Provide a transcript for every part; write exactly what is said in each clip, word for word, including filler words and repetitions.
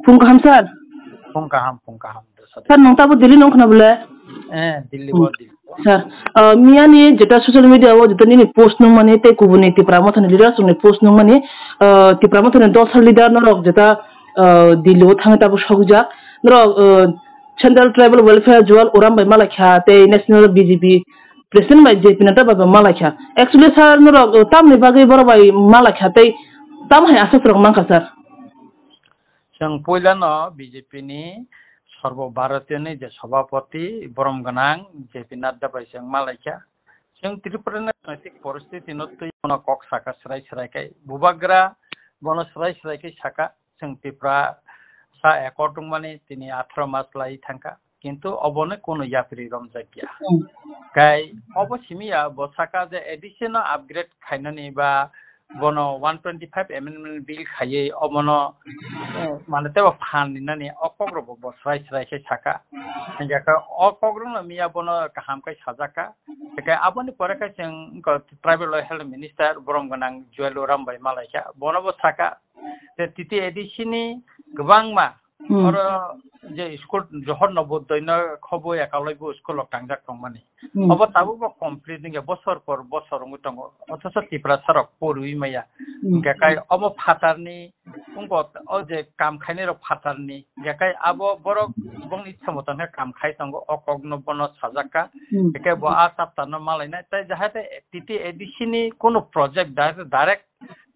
Phung kaham, sir. Phung kaham, phung kaham. Sir, nwng tabo Delhi nong khna bole? Eh, Delhi bo, Delhi bo. Sir, uh, miyani jeta social media o jeta nini post nung mani tei kubuni Tipra Mothani leaders rokni post nung mani, uh, Tipra Mothani dosha leader norok jeta, uh, Delhi o thangwi tabo sokjak. Norok, uh, Central Tribal Welfare Jual Oram bai malaikha tei National B J P President bai J P Nadda bai bo malaikha. Actually, sir, norok, uh, tamni bagwi borok bai malaikha tei tam hai aswk rok mankha, sir? Chwng puilano B J P ni Sarbo Bharatiyo ni je Sabhapati borom gwnang J P Nadda bai chwng malaikha. Chwng Tripura ni rajnitik poristiti no twi bono kok saka swrai swrai khai. Bubagra bono swrai swrai khai saka, chwng Tripura sa accord wngmani tini atharo mas lai thangkha. Kintu obono kunu yapri romjakya. Hmm. Kai obo simi ya bo saka je A D C no upgrade khainani ba bono one twenty-five amendment bill khaiwi obono, eh, mane tebo phan ninani o kokrok bo, bo swrai swrai khe saka. Hingke ka o kokrok no miya bono kaham kai sajaka. Hingke aboni pore khe chwng ko tribal health minister borom gwnang Jual Oram bai malaikha. Bono bo saka je T T A D C ni kwbangma Hmm. Oro je school Johor Navodaya no khobo ya kalai bo school rok tangjak tongmani. Hmm. Obo tabuk bo complete wngya bosor por bosor wngwi tongo. Othoso Tiprasa rok porwi maya. Hmm. Hingke kai omo phatarni wngkha o je kam khainai rok phatarni. Hingke kai abo borok bongni samotone kam khai tongo o kokno bono sajakka. Hmm. Hingke bo a chapter no malainai. Tai jahate T T A D C ni kunu project direct, direct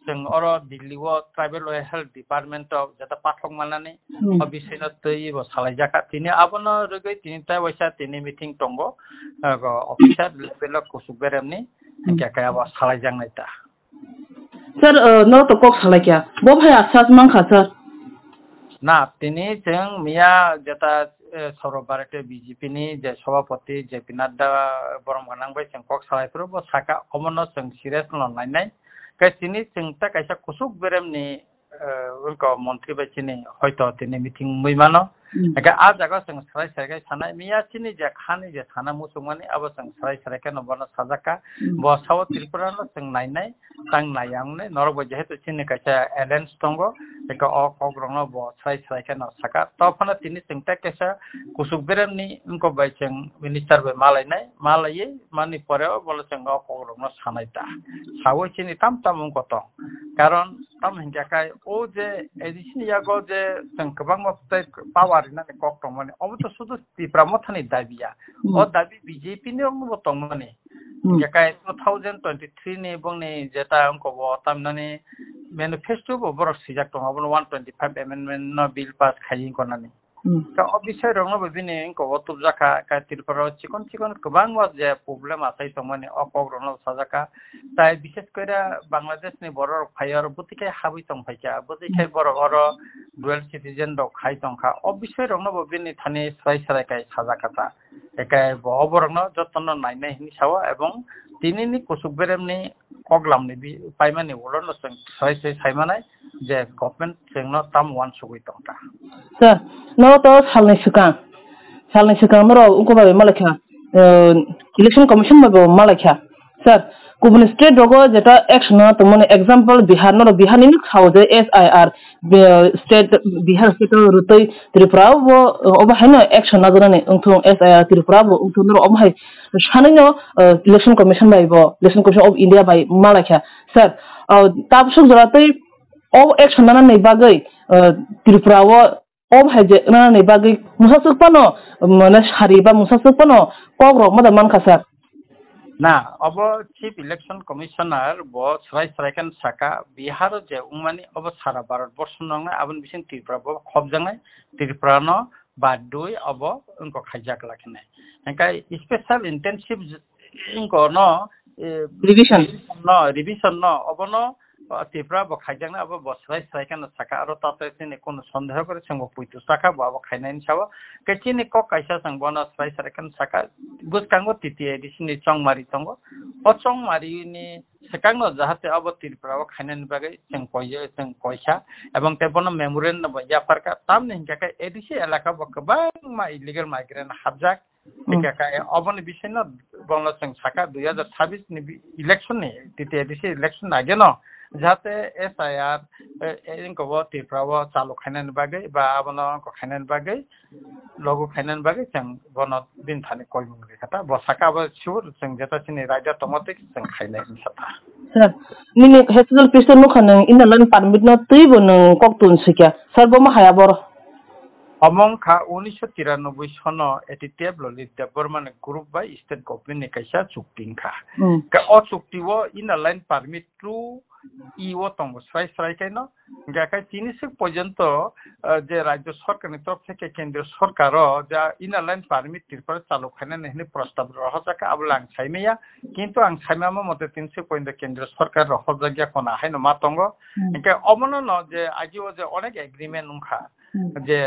chwng oro Delhi o tribal health department o jeta pathok manani Hmm. o bisino twi bo salaijak kha. Tini abono rwgwi tini tai waisa tini meeting tongo, ah, go officer level o kusuk beremni Hmm. hingke kaya bo salaijaknai ta. Sir, uh, no to kok salaikya. Bo phai asas mankha, sir. Na, tini chwng miya jeta, eh, Sarbo Bharatiya B J P ni je Sabhapati J P Nadda borom gwnang bai chwng kok salai phuru bo saka omono chwng serious no nainai. Khe tini chwng ta kaisa kusuk beremni, eh, wngkha montri bai chini hoito tini meeting wngwi mano. Hmm. Hingke a jaga chwng swrai swrai khe sanai miya chini je khani je sana muchungmani abo chwng swrai swrai khe no bono sajakka. Hmm. Bo sao Tripura no chwng nainai, tang nai ang nai norok bo jehetu chini kaisa alliance tongo, hingke o kok rok no bo swrai swrai khe no saka. To phano tini chwng ta kaisa kusuk beremni wngkha bai chwng minister bai malainai, malaiwi mani pore o bono chwng o kok rok no sanai ta. Sawi chini tam tam wngkha tong. Karon tamo hingkha khai o je A D C ni yago je chwng kwbangma tei power rinani kok tongmani, obo to sudu Tipra Mothani dabi ya. Hmm. O dabi B J P ni rokno bo tongmani. Hmm. Hingkha khai two thousand twenty-three ni bongni jeta wngkha bo tamnani manifesto bo borok swijak tongo, abono one twenty-five amendment no bill pass khai wngkha nani. Hmm. Ka o bisai rokno bo bini wngkha o tubjak kha, ka Tripura o chikon chikon kwbangma je problem achai tongmani o kok rokno sajak kha. Tai bishes kore Bangladesh ni borok rok phai oro bwtwi khai habwi tong phai kha, bwtwi khai Hmm. borok oro dual citizen rok khai tong kha. O bisai rokno bo bini thani swrai swrai kai sajak kha ta. Ekai bo oborokno jotono nainai hinwi sao, ebong tinini kusuk beremni koklamni bi-, paimani ulono chwng sai sai saimanai je government chwngno tam uansugwi tongkha. Sir, no to salni swkang, salni swkang norok wngkha bai malaikha, eh, election commission bai bo malaikha. Sir, kubun state rogo jeta action no tongmani example Bihar, norok Bihar ni nuk sao je S I R, be-, state, Bihar state o rwtwi Tripura o bo, obo haino action najaknani wngthung, S I R Tripura bo wngthung, norok omo hai sanino, eh, election commission bai bo, election commission of India bai malaikha. Sir, eh, tabsuk jora tei o action nanani bagwi, eh, Tripura o Obo hai je wngnani bagwi mungsa swk phano, mane sari ba mungsa swk phano kok rok ma da mankha, sir. Na, obo Chief Election Commissioner bo swrai swrai khe saka, Bihar o je wngmani obo sara Bharat borsho no wngnai, aboni bising Tripura bo khopjaknai, Tripura no badwi obo wngkok khaijak lakhinai. Hingkhe special intensive wngkok no, eh, Revision. No, revision no, obono O Tripura bo khaijaknai, abo bo swrai swrai kheno saka, aro tato chini kunu sondeho kore chwngbo puitu saka, bo abo khainai hinwi sao. Khe chini kok kaisa chwng bono swrai swrai kheno saka, bwskango T T A D C ni chongmari tongo. O chongmari ni swkangno jahate abo Tripura o khainani bagwi chwng koi, chwng koisa, ebong tei bono memorandum bo yapharkha. Tamni hinkhe khe A D C elaka bo kwbangma illegal migrant hapjak. Hmm. Hingkhe khe oboni bisingno bono chwng saka dui hazar chabis ni bi-, election ni, T T A D C election ni ageno Jate S I R, eh, eh, wngkha bo Tripura o chalu khainani bagwi ba abono wngkha khainani bagwi, logo khainani bagwi chwng bono bini thani koimung rikha ta. Bo saka abo sure chwng jeta chini raida tongma twi chwng khainai wngkha ta. Sir, nini H S L P store nukha nwng inner line permit no twibo nwng kok tun sikya. Sir, bo ma haya boro? Omo wngkha unisho tiranoboi sono A T T F Lolita Debbarma ni group bai state government ni kaisa chukti wngkha. Hmm. Ka o chukti o inner line permit two E o tongo srai srai khe no. Hingkha khe tini swk porjonto, ah, je rajyo sorkar ni torop theke kendriyo sorkar o ja inner line permit Tripura chalu khainani hwnwi prostab rohorjak kha, abo le ang sai maya. Kintu ang sai ma mote tini swk porjonto kendriyo sorkar rohorjak ya kono haino ma tongo. Hmm. Hingkhe omono no je agi o je onek agreement wngkha. Hmm. Je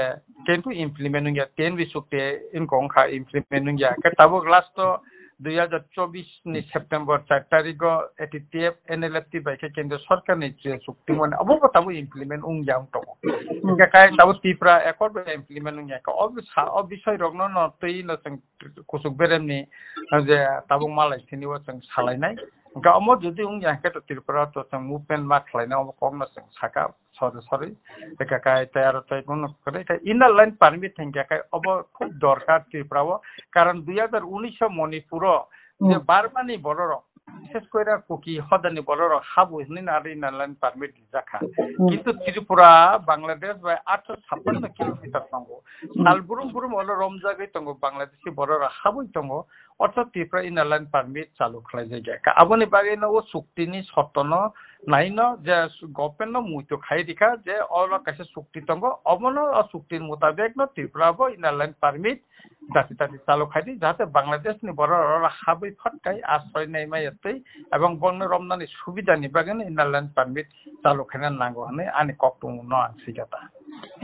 kintu implement wngya, ten bi chukti wngkha implement wngya. Khe tabuk last o dui hajar chobbish ni September char tarikh o A T T F N L F T bai khe kendriyo sorkar ni je chukti mani abo bo tabuk implement wngya wng tongo. Hmm. Hingkhe kai tabuk Tripura Accord bai implement wngya. Khe o bisa-, o bisoi rok no no twi no chwng kuchuk berem ni je tabuk malai sini o chwng salai nai. Hingkhe omo jodi wngya hingkhe to Tripura to chwng movement ma khlai nai omo kok no chwng saka. Sorry, sorry. Eka kai tei aro tei kono kore kai inner line permit hingkha kai obo khub dorkar Tripura o. Karon dui hajar unis o Manipur o je Hmm. Burma ni borok rok, bises kore Kuki hoda ni borok rok habwi hwnwi na aro inner line permit rijak kha. Hmm. Kintu Tripura Bangladesh bai aatso chhappanno kilometer tongo. Hmm. Sal burum burum olo romjagwi tongo, Bangladeshi borok rok habwi tongo. Ortho Tripura inner line permit chalu khlai jai kha. Aboni bagwi no o chukti ni shorto no nai no je government no muitu khai rikha je oro kaisa chukti tongo, obono o chukti ni mutabek no Tripura bo inner line permit dati dati chalu khai di, jahate Bangladesh ni borok oro habwi phat kai asroi nai maya twi, ebong bongni romnani subida ni bagwi no inner line permit chalu khaina nango hwnwi ani koktwmung no ang swikha ta.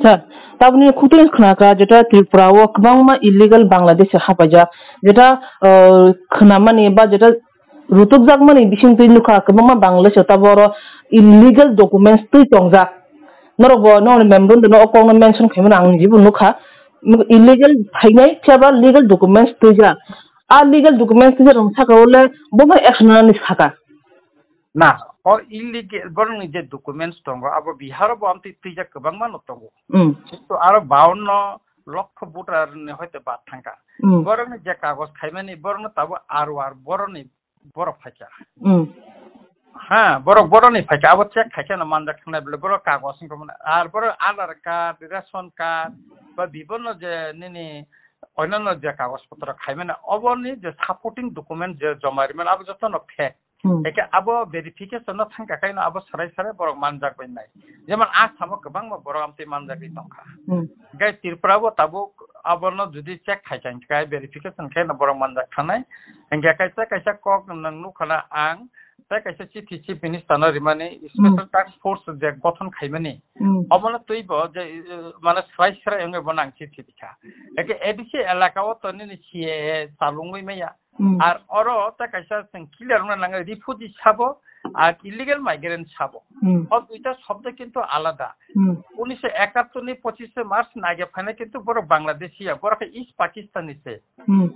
Sir, tabukni khutui khna kha, jeta Tripura o kwbangma illegal Bangladeshi hapaijak, jeta, uh, khwnamani ba jeta rutukjakmani bisingtwi nukha, kwbangma Bangladesh o tabuk oro illegal documents twi tongjak. Norok bo nokni memorandum no o kokno mention khaimani ang nijibo nukha. Illegal phainai phiya ba legal documents twijak. A legal documents twijak rok saka o le bo bai action nani saka. Na, o illegal borokni je documents tongo, abo Bihar o bo amtwi twijak kwbangma no tongo. Hmm. Kintu aro bawanno lokho voter ni hoite bad thangkha. Hmm. Borokni je kagoj khaimani, borokno tabuk R O R boroni borok phaikha. Hmm. Ha, borok boroni phaikha, abo check khaikhe no manjak thangnai bole, borok kagoj wngkha mane. Ar borok Aadhaar card, ration card, ba bibonno je nini onyanno je kagoj potro khaimani, oboni je supporting document je joma rimani, abo jotono fake. Hmm. Eke abo verification no thangkha khaino abo sarai sarai borok manjak bai nai. Jemon Assam o kwbangma borok amtwi manjagwi tongkha. Hmm. Gai Tripura bo tabuk abono jodi check khai kha hingkhe verification khe no borok manjak thanai. Hingkhe kaisa kaisa kok nwng nukha na ang tei kaisa chithi chief minister no rimani special Hmm. task force je gothon khaimani. Hmm. Obono twibo je, eh, mane srai srai wngwi bono ang chithi rikha. Eke A D C elaka o to nini C A A chalungwi maya. Hmm. Ar oro tei kaisa chwng clear wngna nango, refugee sabo, ar illegal migrant sabo. Hmm. O duita shobdo kintu alada. Hmm. Unisho ekattor ni pochise March ni age phainai kintu borok Bangladeshi ya, borok khe East Pakistani se. Hmm.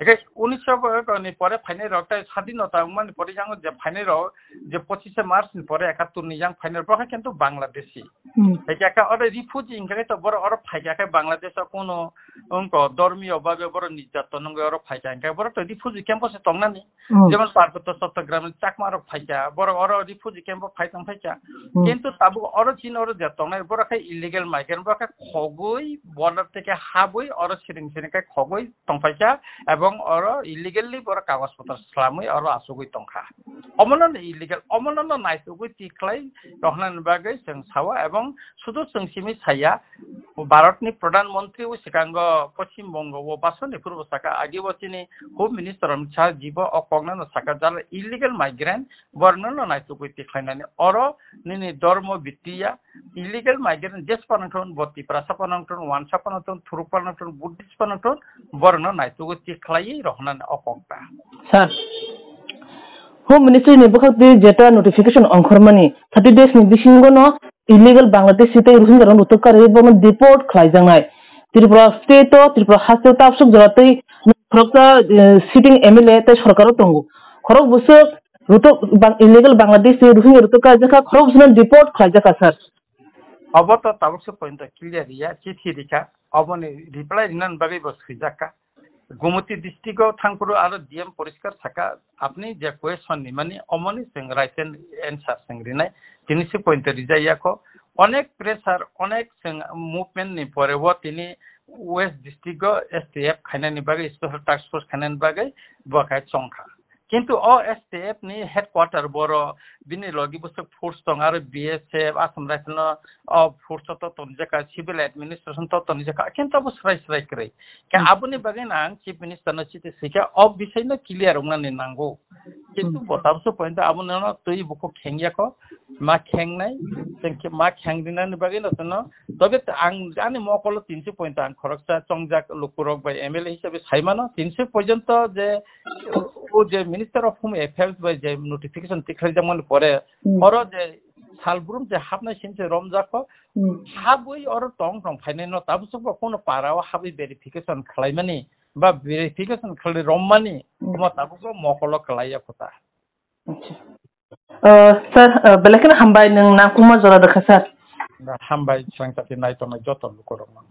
Eke unisho ni pore phainai rok tei sadinota wngmani pore yang je phainai rok, je pochise March ni pore ekattor ni yang phainai rok, borok khe kintu Bangladeshi. Hmm. Hingkhe kha oro refugee hingkhe to borok oro phaikha khe Bangladesh o kuno wngko dormiyo bagwi borok nirjatton wngwi oro phaikha hingkhe borok to refugee camp o se tongnani. Hmm. Jemon Parbotto Chattogram ni Chakma rok phaikha, borok oro refugee camp o phai tong phaikha. Hmm. Kintu tabuk oro chini oro je tongnai borok khe illegal migrant, borok khe khogwi border theke habwi oro siring siring khe khogwi tongphaikha, ebong oro illegally borok kagoj potro swlamwi oro achugwi tongkha. Omono no illegal, omono no naitugwi tikhlai rohornani bagwi chwng sao, ebong sudu chwng simi saya, Bharatni Pradhan Mantri o swkango Poschim Bongo o basoni phuru saka, agi bo chini Home Minister Amit Shah jibo o kokno no saka, jala illegal migrant borokno no naitugwi tikhlainani oro nini dormo bitiya, illegal migrant jes panangthon, bo Tiprasa panangthon, Wansa panangthon, Thuruk panangthon, Buddhist panangthon, borokno naitugwi tikhlaiwi rohornani o kokta. Sir, Home Ministry ni bwkhak twi jeta notification ongkhormani thirty days ni bisingo no illegal Bangladeshi tei Rohingya rok rutuk karwi bono deport khlaijaknai. Tripura state o, Tripura haste o tabsuk jora tei khoroksa, eh, sitting M L A tei sorkar o tongo. Khorok bwswk Rutuk bang-, illegal Bangladesh ni Rohingya rutuk kha, jekha khorok bwsano deport khlai jakha, sir. Obo to tabuk se point clear ya, chithi rikha, oboni reply rinani bagwi bo swijak kha. Gumoti district o thangphuru aro D M poriskar saka, apni je question ni mani omoni chwng right and answer chwng rinai, tini se point rijak ya kho. Onek pressure, onek chwng movement ni pore o tini West district o S T F khainani bagwi, special task force khainani bagwi bo khai chongkha. Kintu o S T F ni headquarter boro, bini logi bwswk force tong, aro B S F, Assam Rifle no o force o to tonjak kha, civil administration to tonjak kha, kintu abo srai srai kwrwi. Khe Hmm. Aboni bagwi no ang Chief Minister no chithi swikha, o bisai no clear wngnani nango. Kintu Hmm. bo tabso point abo no twi bukhuk khengya kho, ma khengnai, chwng khe ma khengrinani bagwi no tono. Tobe t-, ang ani mokolo tinso point ang khoroksa chongjak lukurok bai M L A hisabe saimano, tinso porjonto je o je Minister of Home Affairs bai je notification tikhlaijakmani pore, Hmm. oro je salbrum je hapnai sinse romjakho, Hmm. habwi oro tong tong phainai no tabuk bo kono para o habwi verification khlaimani ba verification khlai rommani, Hmm. omo tabuk bo mokolo khlaiya kho ta. Acha. Uh, sir, uh, belai kheno hambai nwng nangkukma jora rwkha, sir. Hambai, swrang chati nai tongnai joto lukurokno.